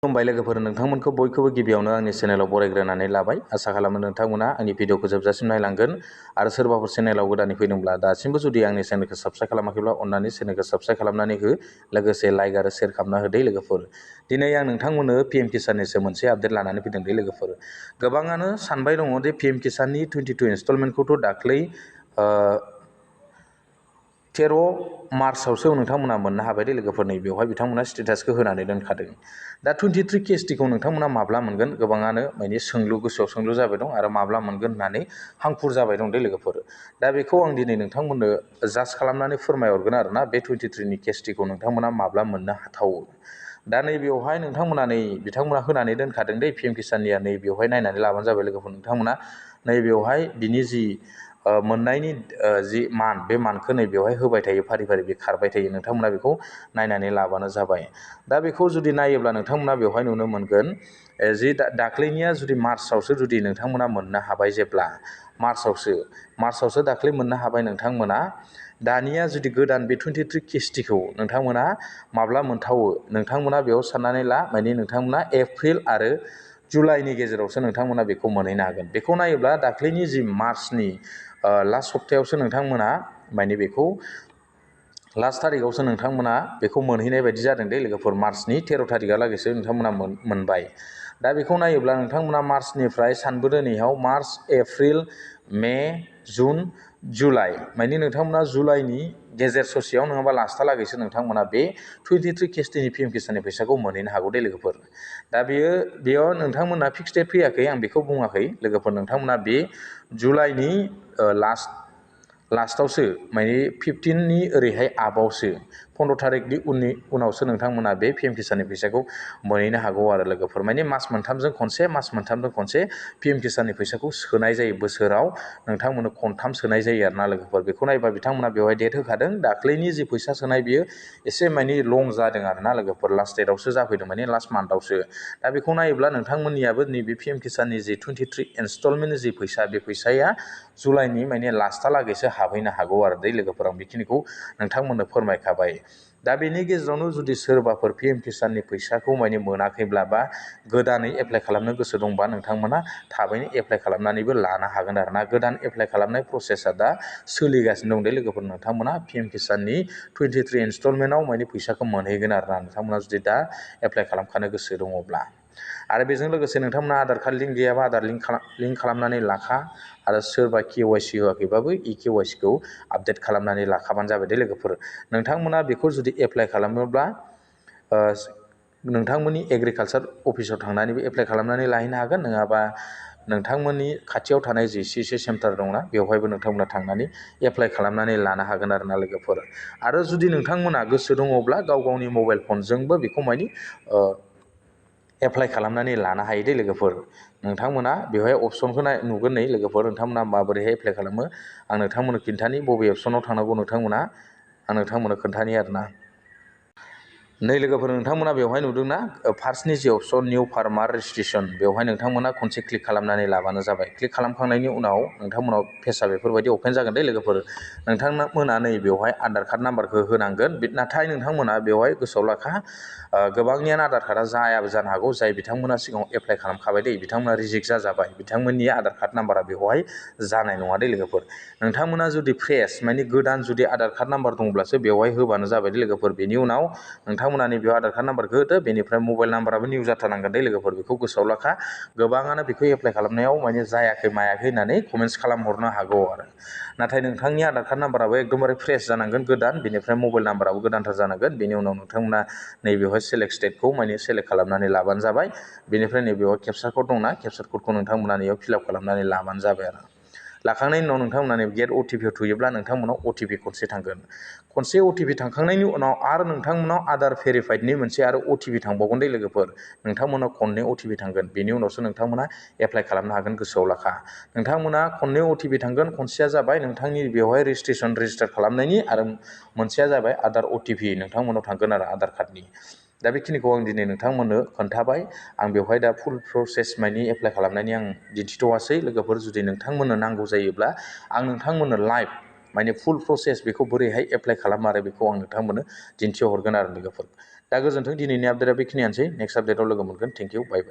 खुलुमबाय लोगोफोर, नोंथांमोनखौ बयखौबो गिबियावनो आंनि चेनेलाव बरायग्रोनानै लाबाय। आसा खालामो नोंथांमोना आंनि भिडिअखौ जोबजासिम नायलांगोन आरो सोरबाफोर चेनेलाव गोदानै फैदोंब्ला दासिमबो जुदि आंनि चेनेलखौ साबस्क्राइब खालामाखैब्ला अन्नानै चेनेलखौ साबस्क्राइब खालामनानै हो, लोगोसे लाइक आरो शेयार खालामना होदो लोगोफोर। दिनै आं नोंथांमोननो पिएम किसाननिसो मोनसे आपडेट लानानै फैदों दे लोगोफोर। गोबाङानो सानबाय दङ दि पिएम किसाननि 22 इनस्टलमेन्टखौथ' दाख्लै 13 मार्चआवसो नोंथांमोना मोननो हाबाय दे लोगोफोर। नै बेवहाय बिथांमोना स्टेटासखौ होनानै दोनखादों। दा 23 केएसटिखौ नोंथांमोना माब्ला मोनगोन, गोबाङानो माने गोसोआव सोंलु जाबाय दं आरो माब्ला मोनगोन होननानै हांखुर जाबाय दं दे लोगोफोर। दा बेखौ आं दिनै नोंथांमोननो जास्ट खालामनानै फोरमायहरगोन आरोना, बे 23नि केएसटिखौ नोंथांमोना माब्ला मोननो हाथावो। दा नैबेयावहाय बिथांमोना होनानै दोनखादों दे पिएम किसाननिया। नैबेयावहाय नायनानै लाबानो जाबाय लोगोफोर। नोंथांमोना नैबेयावहाय बिनि जि मोननायनि जि मान, बे मानखौ नैबेयावहाय होबाय थायो, फारि फारि बे खारबाय थायो। नोंथांमोना बेखौ नायनानै लाबानो जाबाय। दा बेखौ जुदि नायोब्ला नोंथांमोना बेवहाय नुनो मोनगोन जि दाख्लैनिया जुदि मार्चआवसो जुदि नोंथांमोना मोननो हाबाय, जेब्ला मार्चआवसो दाख्लै मोननो हाबाय नोंथांमोना। दानिया जुदि गोदान बे 23 केएसटिखौ नोंथांमोना माब्ला मोनथावो, नोंथांमोना बेयाव साननानै ला, माने नोंथांमोना एप्रिल आरो जुलाइनि गेजेरावसो नोंथांमोना बेखौ मोनहैनो हागोन। बेखौ नायोब्ला दाख्लैनि जि मार्चनि लास्ट सप्तायावसो नोंथांमोना माने बेखौ लास्ट थारिखआवसो नोंथांमोना बेखौ मोनहैनाय बायदि जादों दे लोगोफोर। मार्चनि 13 थारिखहालागैसो नोंथांमोना मोनबाय। दा बेखौ नायोब्ला नोंथांमोना मार्चनिफ्राय सानबोदो नैहाव मार्च, एप्रिल, मे, जुन, जुलाइ, माने नोंथांमोना जुलाइनि गेजेर ससेयाव नङाबा लास्टहालागैसो नोंथांमोना बे 23 केएसटिनि पिएम किसाननि फैसाखौ मोनहैनो हागौ दे लोगोफोर। दा बेयाव नोंथांमोना फिक्स डेट फैयाखै, आं बेखौ बुङाखै लोगोफोर। नोंथांमोना बे जुलाइनि लास्टआवसो, माने 15नि ओरैहाय आबावसो, 15 थारिखनि उनावसो नोंथांमोना बे पिएम किसाननि फैसाखौ मोनहैनो हागौ आरो लोगोफोर। माने मास मोनथामजों खनसे पिएम किसाननि फैसाखौ सोनाय जायो। बोसोराव नोंथांमोननो खनथाम सोनाय जायो आरोना लोगोफोर। बेखौ नायबा बिथांमोना बेवहाय डेट होखादों। दाख्लैनि जि फैसा सोनाय बियो एसे माने लं जादों आरोना लोगोफोर, लास्ट डेटआवसो जाफैदों, माने लास्ट मान्थआवसो। दा बेखौ नायोब्ला नोंथांमोननियाबो नैबे पिएम किसाननि जि 23 इनस्टलमेन्टनि जि फैसा, बे फैसाया जुलाइनि माने लास्टहालागैसो हाबहैनो हागौ आरो दै लोगोफोर। आं बेखिनिखौ नोंथांमोननो फोरमायखाबाय। दा बेनि गेजेरावनो जुदि सोरबाफोर पिएम किसाननि फैसाखौ माने मोनाखैब्ला बा गोदानै एप्लाइ खालामनो गोसो दंबा, नोंथांमोना थाबैनो एप्लाइ खालामनानैबो लानो हागोन आरोना। गोदान एप्लाइ खालामनाय प्रसेसा दा सोलिगासिनो दं दे लोगोफोर। नोंथांमोना पिएम किसाननि 23 इनस्टलमेन्टआव माने फैसाखौ मोनहैगोन आरोना, नोंथांमोना जुदि दा एप्लाइ खालामखानो गोसो दङब्ला। आरो बेजों लोगोसे नोंथांमोना आधार कार्ड लिंक गैयाबा आधार लिंक खालामनानै लाखा। आरो सोरबा केवाइसि होआखैबाबो केवाइसिखौ आपडेट खालामनानै लाखाबानो जाबाय दे लोगोफोर। नोंथांमोना बेखौ जुदि एप्लाइ खालामोब्ला नोंथांमोननि एग्रिकालसार अफिसाव थांनानैबो एप्लाइ खालामनानै लाहैनो हागोन, नङाबा नोंथांमोननि खाथियाव थानाय जि CC सेन्टार दंना, बेवहायबो नोंथांमोना थांनानै एप्लाइ खालामनानै लानो हागोन आरोना लोगोफोर। आरो जुदि नोंथांमोना गोसो दङब्ला गाव गावनि मबाइल फनजोंबो बेखौ माने एप्लाइ खालामनानै लानो हायो दे लोगोफोर। नोंथांमोना बेवहाय अप्सनखौ नुगोन नै लोगोफोर। नोंथांमोना माबोरैहाय एप्लाइ खालामो आं नोंथांमोननो खिन्थानि, बबे अप्सनाव थांनांगौ नोंथांमोना, आं नोंथांमोननो खोन्थानि आरोना। नै लोगोफोर, नोंथांमोना बेवहाय नुदोंना फार्स्टनि जि अप्सन निउ फार्मार रेजिस्ट्रेसन, बेवहाय नोंथांमोना खनसे क्लिक खालामनानै लाबानो जाबाय। क्लिक खालामखांनायनि उनाव नोंथांमोनाव पेजआ बेफोरबायदि अपेन जागोन दे लोगोफोर। नोंथांमोना नै बेवहाय आधार कार्ड नाम्बारखौ होनांगोन। नाथाय नोंथांमोना बेवहाय गोसोआव लाखा, गोबांनियानो आधार कार्डआ जायाबो जानो हागौ। जाय बिथांमोना सिगाङाव एप्लाइ खालामखाबाय दे, बिथांमोना रिजेक्ट जाजाबाय, बिथांमोननि आधार कार्ड नाम्बारा बेवहाय जानाय नङा दे लोगोफोर। नोंथांमोना जुदि फ्रेस, माने गोदान जुदि आधार कार्ड नाम्बार दंब्लासो बेवहाय होबानो जाबाय दे लोगोफोर। बेनि उनाव नोंथांमोना बेयाव आधार कार्ड नाम्बारखौ होदो, बेनिफ्राय मबाइल नाम्बाराबो निउ जाथारनांगोन दे लोगोफोर। बेखौ गोसोआव लाखा। गोबाङानो बेखौ एप्लाइ खालामनायाव माने जायाखै मायाखै होननानै कमेन्ट्स खालामहरनो हागौ आरो। नाथाय नोंथांनि आधार कार्ड नाम्बाराबो एकदमबारे फ्रेस जानांगोन, गोदान। बेनिफ्राय मबाइल नाम्बाराबो गोदानथार जानांगोन। बेनि उनाव नोंथांमोना नैबेवहाय सेलेक्ट स्टेटखौ माने सेलेक्ट खालामनानै लाबानो जाबाय। बेनिफ्राय नैबेयाव केपचार कड दंना, केपचार कडखौ नोंथांमोना नैयाव फिलआप खालामनानै लाबानो जाबाय आरो। लाखांनायनि उनाव नोंथांमोना गेट OTP थुयोब्ला नोंथांमोनाव OTP खनसे थांगोन। खनसे OTP थांखांनायनि उनाव आरो नोंथांमोनाव आधार भेरिफाइडनि मोनसे आरो OTP थांबावगोन दे लोगोफोर। नोंथांमोनाव खननै OTP थांगोन। बेनि उनावसो नोंथांमोना एप्लाइ खालामनो हागोन, गोसोआव लाखा। नोंथांमोना खननै OTP थांगोन। खनसेया जाबाय नोंथांनि बेवहाय रेजिस्टार खालामनायनि, आरो मोनसेया जाबाय आधार OTP नोंथांमोनाव थांगोन आरो आधार कार्डनि। दा बेखिनिखौ आं दिनै नोंथांमोननो खोन्थाबाय। आं बेवहाय दा फुल प्रसेस मानि एप्लाइ खालामनायनि आं दिन्थिथ'वासै लोगोफोर। जुदि नोंथांमोननो नांगौ जायोब्ला आं नोंथांमोननो लाइभ माने फुल प्रसेस बेखौ बोरैहाय एप्लाइ खालामो आरो बेखौ आं नोंथांमोननो दिन्थिहरगोन आरो लोगोफोर। दा गोजोन्थों, दिनैनि आपडेटआ बेखिनियानोसै। नेक्स्ट आपडेटआव लोगो मोनगोन। Thank you, bye bye.